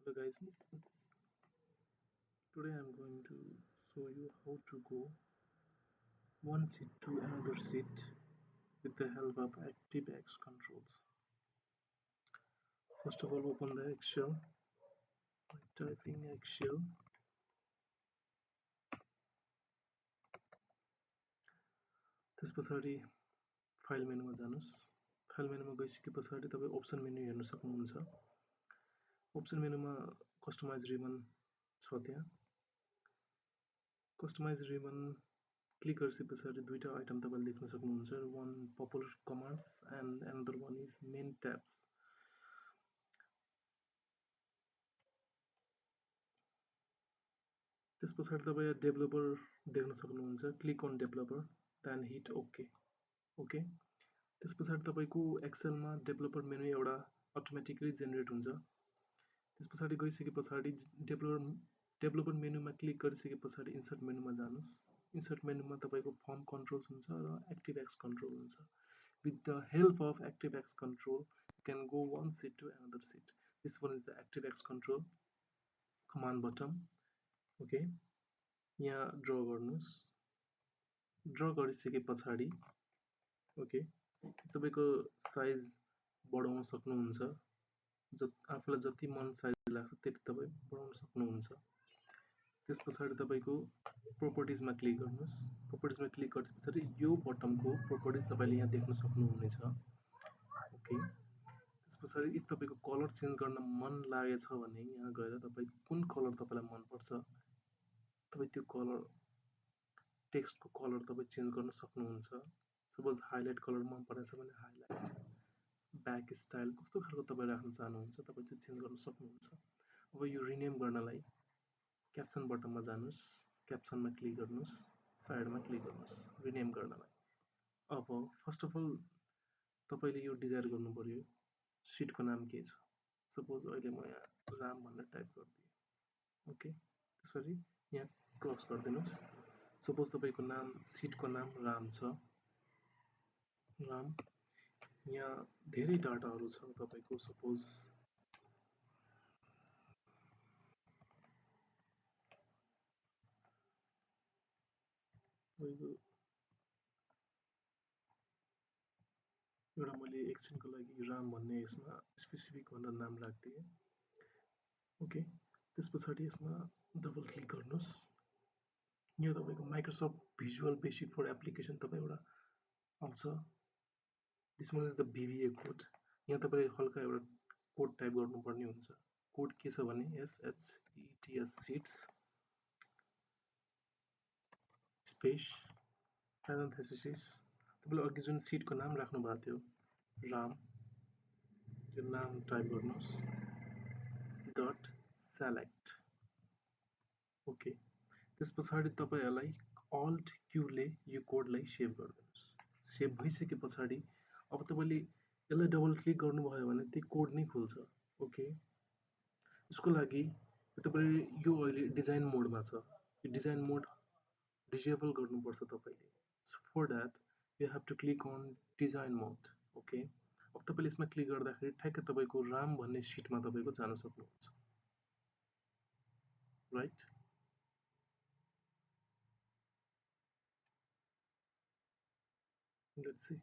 Hello guys, today I'm going to show you how to go one seat to another seat with the help of ActiveX controls. First of all, open the Excel by typing Excel. त्यस पछाडि file मेनुमा जानुस्। File मेनुमा गइसके पछाडि तपाई option menu हेर्न सक्नुहुन्छ। Option मेनुमा customize ribbon छ त्यहाँ। Customize ribbon click गरिसके पछाडि दुईटा आइटम तपाईले देख्न सक्नुहुन्छ। one popular commands and another one is main tabs. त्यस पछाडि तपाई डेभलपर देख्न सक्नुहुन्छ। Click on developer then hit okay. Okay. त्यस पछाडि तपाईको एक्सेलमा डेभलपर मेनु एउटा अटोमेटिकली जेनेरेट हुन्छ। त्यस पछाडि गइसके पछाडि डेभलपर मेनुमा क्लिक गरिसके पछाडि इन्सर्ट मेनुमा जानुस्। इन्सर्ट मेनुमा तपाईको फर्म कन्ट्रोल्स हुन्छ र एक्टिभएक्स कन्ट्रोल हुन्छ। With the help of ActiveX control, you can go one seat to another seat. This one is the ActiveX control command button. Okay, यहाँ draw गर्नुस्। draw गरिसके पछाडि ओके तपाईको size बढाउन सक्नुहुन्छ। आफुलाई जति मन साइज लाग्छ त्यति तपाई बढाउन सक्नुहुन्छ। त्यस पछाडि तपाईको प्रोपर्टिजमा क्लिक गर्नुस्। प्रोपर्टिजमा क्लिक गरेपछि यो बटमको प्रोपर्टिज तपाईले यहाँ देख्न सक्नुहुनेछ। ओके। त्यस पछाडि इफ तपाईको कलर चेन्ज गर्न मन लागेछ भने यहाँ गएर तपाई कुन कलर तपाईलाई मन पर्छ तपाई त्यो कलर टेक्स्टको कलर तपाई चेन्ज गर्न सक्नुहुन्छ। सपोज हाइलाइट कलर मन परेछ भने हाइलाइट, ब्याक स्टाइल कस्तो खालको तपाई राख्न चाहनुहुन्छ तपाई त्यो चेन्ज गर्न सक्नुहुन्छ। अब यो रिनेम गर्नलाई क्याप्सन बटनमा जानुस्। क्याप्सनमा क्लिक गर्नुस्। साइडमा क्लिक गर्नुस् रिनेम गर्नलाई। अब फर्स्ट अफ अल तपाईले यो डिजाइन गर्नु पर्यो सिटको नाम के छ। सपोज अहिले म यहाँ राम भनेर टाइप गर्दिए। ओके। त्यसपछि यहाँ क्रस गर्दिनुस्। सपोज तपाईको नाम सिटको नाम राम छ। राम यहाँ धेरै डाटाहरु छ तपाईको। सपोज एउटा मैले एकछिनको लागि राम भन्ने यसमा स्पेसिफिक भनेर नाम राख्दिए। ओके। त्यस पछाडि यसमा डबल क्लिक गर्नुस्। यो तपाईको Microsoft Visual Basic for application तपाई एउटा आउँछ। This one is the VBA code. यहाँ तपाईले हल्का एउटा कोड टाइप गर्नुपर्ने हुन्छ। कोड के छ भने SHETS शीट्स स्पेस प्यारेन्थेसिस तपाईले अघि जुन सिटको नाम राख्नु भएको थियो राम यो नाम टाइप गर्नुस् डट सेलेक्ट। ओके। त्यस पछाडि तपाईहरुलाई अल्ट क्यू ले यो कोडलाई सेभ गर्दिनुस्। सेभ भइसके पछाडि अब तपाईले यसलाई डबल क्लिक गर्नुभयो भने त्यो कोड नै खुल्छ। ओके। यसको लागि तपाईले यो अहिले डिजाइन मोडमा छ। यो डिजाइन मोड डिसेबल गर्नुपर्छ तपाईले। So for that you have to click on design mode. Okay. अब तपाईले यसमा क्लिक गर्दाखेरि ठ्याक्कै तपाईको राम भन्ने सिटमा तपाईको जान सक्नुहुन्छ। राइट। Let's see.